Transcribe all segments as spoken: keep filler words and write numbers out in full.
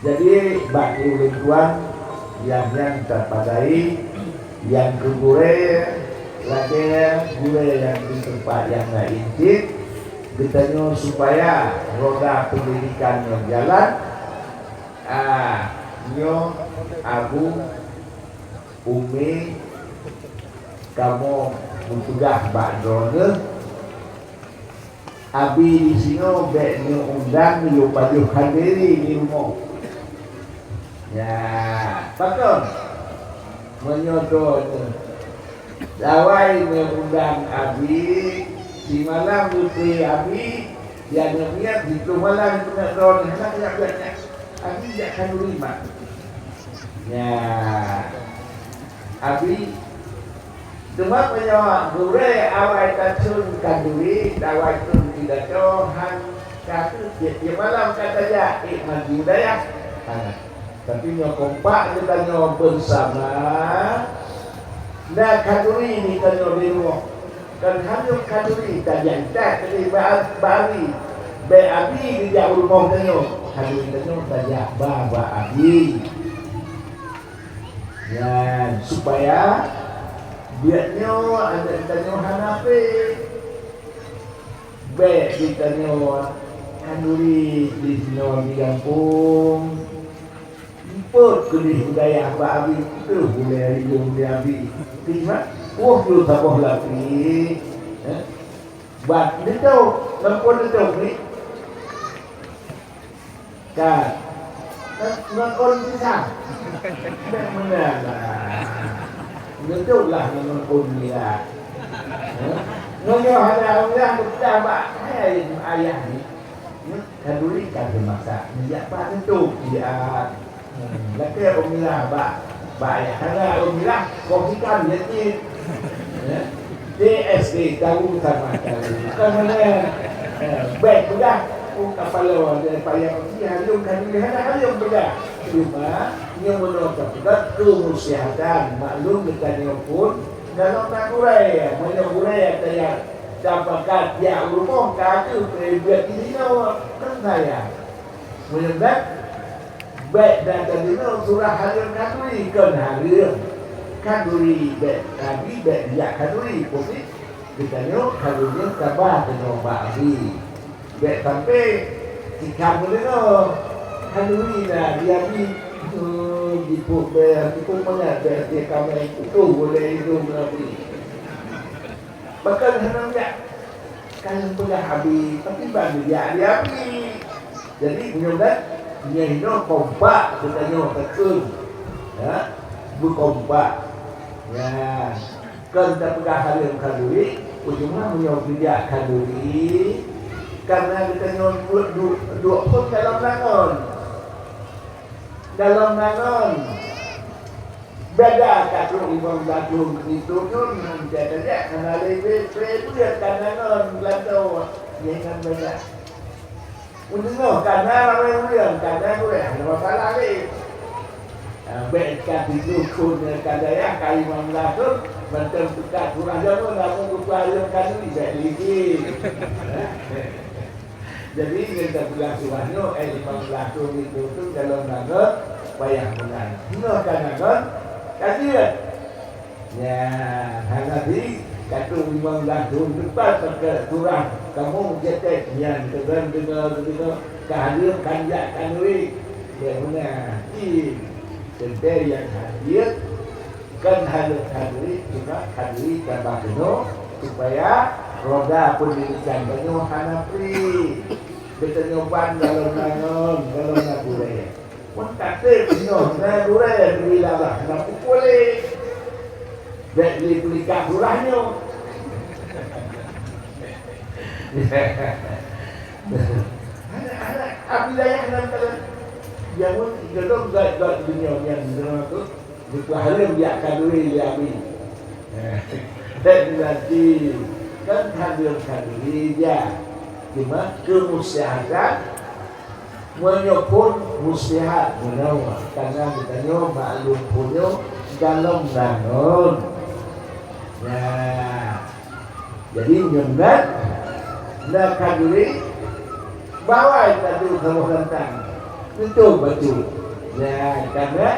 Jadi, bak ulôn tuan, nyang nyan tapadai, nyang keu gurée, lagée gurée nyang di teumpat nyang laén cit, geutanyoe supaya roda peundidikan nyoe jalan, ah, nyoe Abu, Umi, kamoe meupeugah bak droeneuh, Abi disinoe bék neuundang yue pajoh khanduri di rumoh. Ya, pakon? Meunyoe droeneuh lawai neuundang Abi, simalam geukheun Abi, ya, neubiet siplôh malam keuneuk droeneuh hana jak-jak. Abi jak khanduri mak. Ya, Abi Teuma meunyoe gurée awai tathon khanduri, awai thon pidato, han ka keuh tieb-tieb malam ka tajak ék maju dayah. Ha. Tapi nyoe kompak geutanyoe beusama, na khanduri di tanyoe di rumoh. Kon hana khanduri tajak intat keudeh ba-, bak Abi. Bék Abi geujak u rumoh tanyoe. Khanduri tanyoe tajak ba, bak Abi. Nyan, supaya biet nyoe aneuk tanyoe hana péng. Bék di tanyoe khanduri di sinoe di gampông. Ipot keudeh budaya bak Abi, troh ulée rijong di Abi. Terima, woh yue saboh lapéh. Eh? Bak neutôk, ngon phon neutôk ni. Kan? Ngon, ngon phon pisang. Bèk meunan lah. Neutôk lah ngon phon ni lah. Hah? Ngon nyoe hana ureueng geupeugah bak hai ayah ni. Nyoe khanduri ka geumasak, neujak bak neutôk siat. Hmm, lakèe Umirah bak, bak ayah. Hana Umirah, kong ikan nyan cit. Ya. T S D, tahu sama tahu. Bukan mana. Eh, bèk peugah, oh, kapalo ada payah putih, harum khanduri, hana harum peugah. Cuma, nyoe meunoe tapeugah keumusihatan, maklum geutanyoe phon, dalam na gurèe, meunyoe gurèe taya tapakat jak u rumoh, ka kheueh peubuet di sinoe, kan sayang. Meunyoe that, bèk that tadeungoe surah hareuem khanduri, kon hareuem. Khanduri bèk, Abi bèk jak khanduri, putih geutanyoe khanduri nyoe taba keunoe bak Abi. Bèk sampai sikam meudeungoe khanduri na di Abi. Oh, jipuk bèk, jipuk mangat bèk, dia kamai utoh boleh hidung Abi. Bahkan hana jak. Kan peugah Abi, tapi ban geujak di Abi. Jadi, meunyoe kan, nyan inoe kompak geutanyoe takheun. Ya, beukompak. Ya, kon tapeugah hareuem khanduri, ujong meunyoe geujak khanduri, karena geutanyoe duek, duek, duek phon dalam langon. Dalam langon. Beda ka trok limong blaih thôn keu situ nyoe, nyan tajak hana lé peuet ka na ngon beulantoe, nyan beda. Meunyoe ka na ramé ureueng, ka na gurèe, hana masalah lé. Ah, bèk ka situ thôn ka dayah ka limong blaih thôn, mantong teuka surah jameun, lamun buka ureueng ka nuri, bèk lé jih. Jadi, ngon tapeugah surah nyoe, eh, limong blaih thôn itu tu dalam langon payah meunan. Inoe ka langon, ka jeuet. Nyan, hana di, ka trok limong blaih thôn teumpat pakai surah kamoe meucetek nyan, teugon deungoe-deungoe ka hareuem kan jak khanduri. Bèk meunan, di teuntèe nyang hadir, Kon hareuem khanduri, cuma khanduri taba keunoe supaya roda peundidikan tanyoe hana pri. Geutanyoe ban golom langon, golom na gurèe. Mun ka trép nyoe na gurèe, na pukul lé. Bèk lé peulikat ulah nyoe. Aneuk-aneuk, Abi dayah nan keunan. Jameun golom gèt-gèt donya nyan, nyan tu. Geupeuhareuem jak khanduri lé Abi. Bèk meunanti, kon hareuem khanduri jak. Cuma keumuslihatan, meunyoe phôn muslihatan meunoe, karena geutanyoe maklum phôn nyoe golom langon. Nah, Jadi, meunyoe na, na khanduri, bawai tadu saboh rantang. Betul, betul. Ya, karena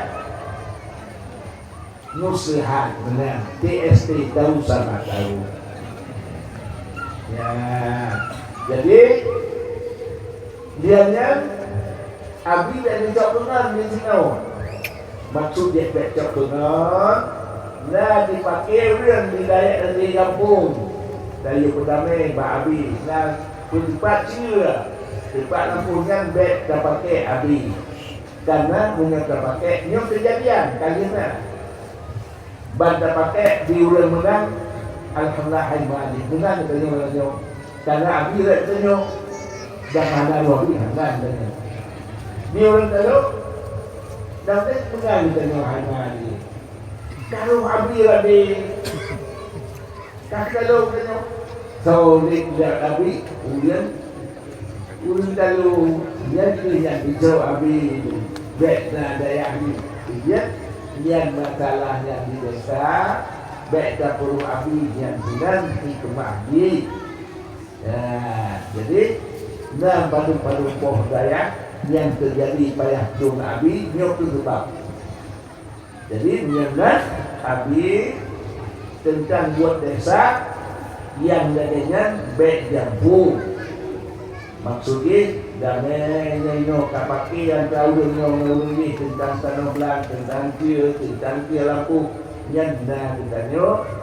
nusihat benar. T S T tahu sama tahu. Ya. Jadi, dia nyan, Abi bèk neucok deungon di sinoe. Maksud jih bèk cok deungon, na dipaké ureueng di dayah, di gampông. Tayue peudamé bak Abi, na peutupat ceue. Teumpat lampôh nyan bèk tapaké Abi. Karena meunyoe tapaké, nyoe keujadian ka lheueh na. Ban tapaké di ureueng meunang, alhamdulillah, hai meu'alif. Meunang geutanyoe malam nyoe. Karena Abi rot geutanyoe, dan hana lôn Abi hana geutanyoe. Di ureueng talo, dan meunang geutanyoe, hai meu'alif. Karu Abi rot di Ka keudalom tanyoe. Soe lé jak Abi, ureueng, ureueng talo, nyan kheueh nyang geucok Abi. Bèk na dayah jih. Nyan, nyan masalah nyang di desa, bèk tapeureuh Abi nyan, nyan hikmah jih. Nah, jadi, na padub-padub boh dayah nyang teujadi payah tueng Abi, nyoe keuh seubab. Jadi, meunyoe na Abi teuntang buet desya nyang lagèe nyan, bèk jampu. Maksud jih, damé nyoe inoe ka paké antara ureueng nyoe ngon ureueng jih teuntang tanoh blang, teuntang keue, teuntang keue lampôh, nyan na geutanyoe.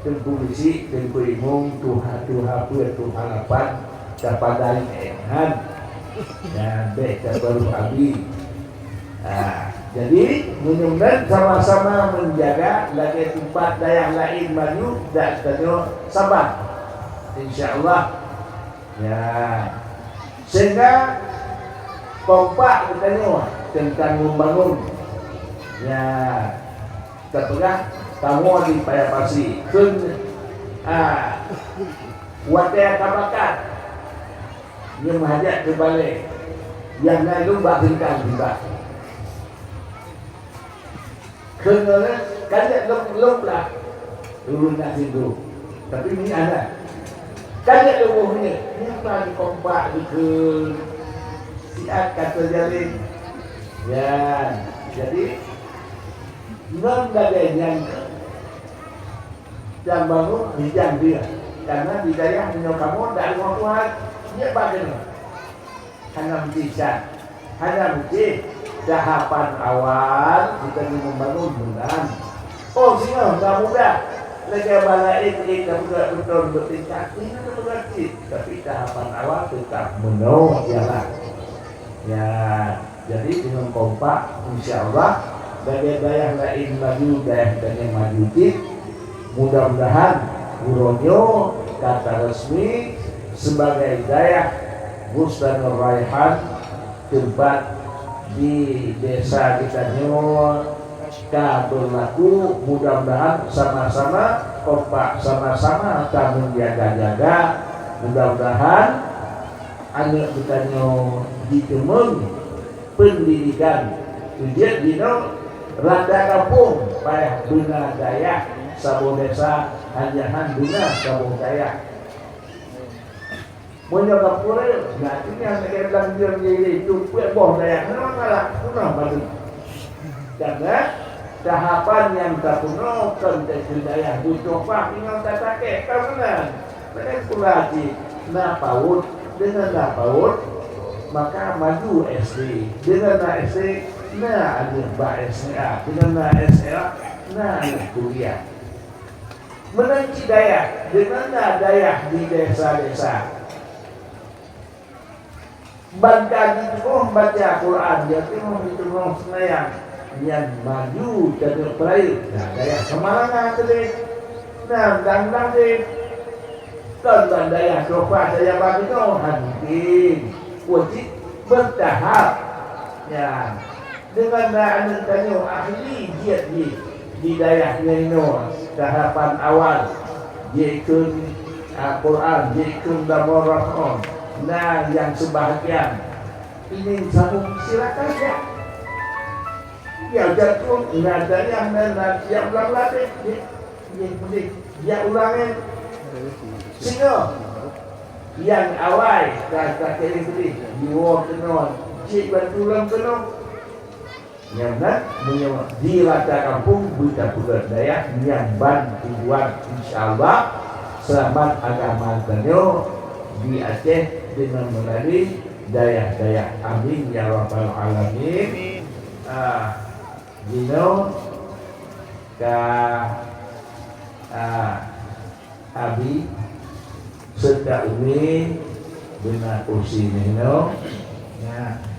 Teungku Geuchik, Teungku Imum, tuha-tuha peuet, tuha lapan, tapadai ék han. Nyan bèk tapeureuh Abi. Ha, jadi, meunyoe nyan sama-sama meujaga lagèe teumpat dayah laén maju, dan tanyoe saban. Insya Allah. Ya. Sehingga kompak geutanyoe teuntang membangun. Ya. Tapeugah kamoe di Padang Pasi. Kheun, a, watèe ka bakat, nyoe meuhajat keu balèe, nyang na lôn bak singkang sibak. Kheun lôn, ka jeuet lôn, lôn blah. Ulôn na singgung. Tapi nyan hana. Ka jeuet lôn boh nyoe. Nyan ban kompak dikeue. Siat ka teujalin. Ya, jadi, ngon lagèe nyan, dan bangun di Jambi, karena di dayah meunyoe kamoe dak rumoh Tuhan, nyan bak keunoe. Hana meucicak, hana meucit. Tahapan awal kita ni membangun meunan. Oh, singoh enggak mudah. Lagèe bala ék-ék ka peugah beutôi beutingkat, ini ka peugah cit. Tapi tahapan awal tetap meunoe jalan. Ya. Jadi, deungon kompak, insya Allah, lagèe dayah laén maju, dayah geutanyoe maju cit. Mudah-mudahan uroe nyoe ka taresmi sibagai dayah Bustanur Raihan, teumpat di desa geutanyoe ka beulaku. Mudah-mudahan sama-sama kompak, sama-sama tameung jaga-jaga. Mudah-mudahan aneuk geutanyoe jiteumeung peundidikan. Jeuet jinoe rata gampông payah beuna dayah saboh desa, hana han beuna saboh dayah. Meunyoe ka purée, na artinya lagèe blang jeuem jih itu peuet boh dayah, hana masalah, peunoh batu. Karena tahapan nyang tapeunoh kon teuh dayah butoh pah inong tatakek ka meunan. Padahai sekolah cit na PAUD, deungon na PAUD, maka maju S D. Deungon na S D, na aneuk bak S M A. Deungon na S M A, na aneuk kuliah. Meunan cit dayah, deungon na dayah di desa-desa. Ban ka jiteungoh baca Quran, jiteungoh, jiteungoh seumayang, nyan maju taneuk peurayeuk. Nah, dayah Samalanga keudeh, nah, dang-dang deh. Kon ban dayah Tofa, dayah Bageno, han mungkin. Wajéb beutahap. Nyan. Deungon na aneuk tanyoe ahli jeuet jih di dayah nyan inoe, tahapan awal, jikheun, a, Quran, jikheun lamon Rahman, na nyang seubahagian. Ini sambung, silakan, ya. Ya, jatuh, na dayah, na, na, ya, ulang latih, ya. Nyan peudeh, jak ulang nyan. Singoh nyang awai ka, ka kirém peudeh, jiwoe keunoe, cit bantu lom keunoe. Nyang na meunyoe di rata kampung beuta peugöt dayah nyang ban tujuan, insya Allah seulamat agama tanyoe di Aceh deungon meulalu dayah-dayah. Amin ya rabbal alamin. Ah, jinoe ka, ah, Abi serta Umi beuna kursi nyoe. Ya.